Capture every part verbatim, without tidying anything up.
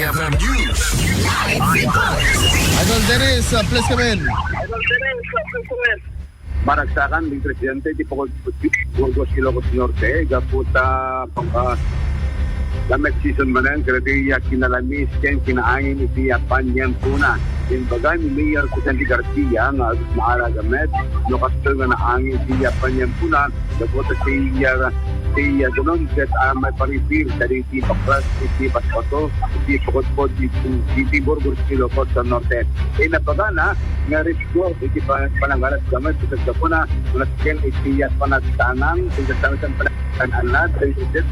F M News. Idol Dennis, uh, please come in. Maragsakan, Presidente, ti Pagod-, Burgos, Ilocos Norte, gapu ta, ah, lamet season manen, kadagiti kinalamis ken kinaangin iti, ah, paniempona. Imbaga ni Mayor Vicente Garcia nga agsao a gamet no kastoy nga naangin iti, ah, paniempona, gapu ta ti, ah, ti, ah, danum ket, ah, maiparibir kadagiti baklas iti basbato, iti pagudpod iti, iti Burgos, Ilocos Norte. Ket nabagana nga risko iti pa-, panangganas gamet ket gapuna, nasken iti, ah, panagtanang, iti panagtanang, iti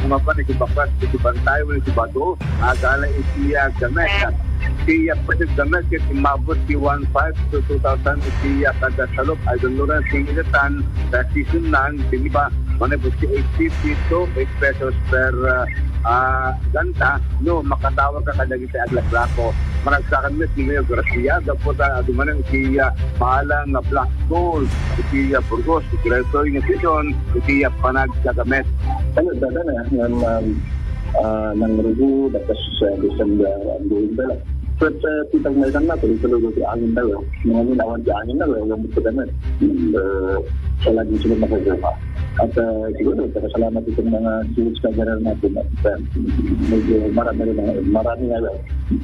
mapan iti baklas, iti bantay, iti bato, agala iti, ah, gamet. Iti, ah, presyo gamet ket immabot ti one five to two thousand iti, ah, kada salop, Idol Lawrence, ken iti tan, sa season nan, di ba, manipud ti eight fifty to eight pesos per, ah, ah, ganta, no, makatawag ka kadagiti aglaklako. Managsakan met ni Mayor Garcia, gapu ta adu manen iti, ah, maalang nga Black Gold, iti, ah, Burgos, iti daytoy nga season, iti, ah, panagkagamet. Ano, dada na, ng, um, ah, ng Rubu, dapat sa December, ang buwan pala. But, uh, titag na itan na, tuloy-tuloy ti angin daw, eh. Mga ninawan ti angin daw, eh. Ang gusto naman. Uh, sa lagi sila makasama. At, uh, siguro, salamat itong mga sales gatherer natin. At, uh, medyo marami rin ang, marami nga lang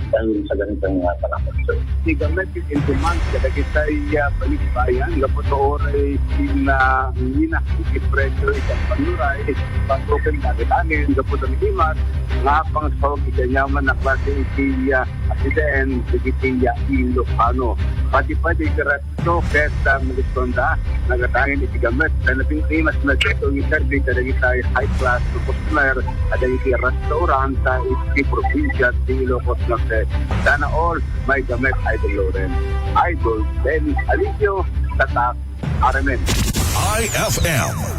dahil sa ganitong, uh, panahon. So, ti gamet iti demand kadagiti, uh, balikbayan, gapu ta uray kinangina iti presyo iti panuray, patuloy nga agtangan, gapu ta mitimat, nga pangsaog iti aniaman a klase iti, uh, accident, iti, uh, Ilocano. Pati pati iti resto, ket, uh, magustuanda, nagtangan iti gamet, ta napintimas na ito, iserbi kadagiti high class customer, kadagiti restaurant, uh, iti probinsya ti Ilocos Norte. Sana all, may gamet, Idol Loren. Idol Ben Alicio, Tatak, R M N. I F M.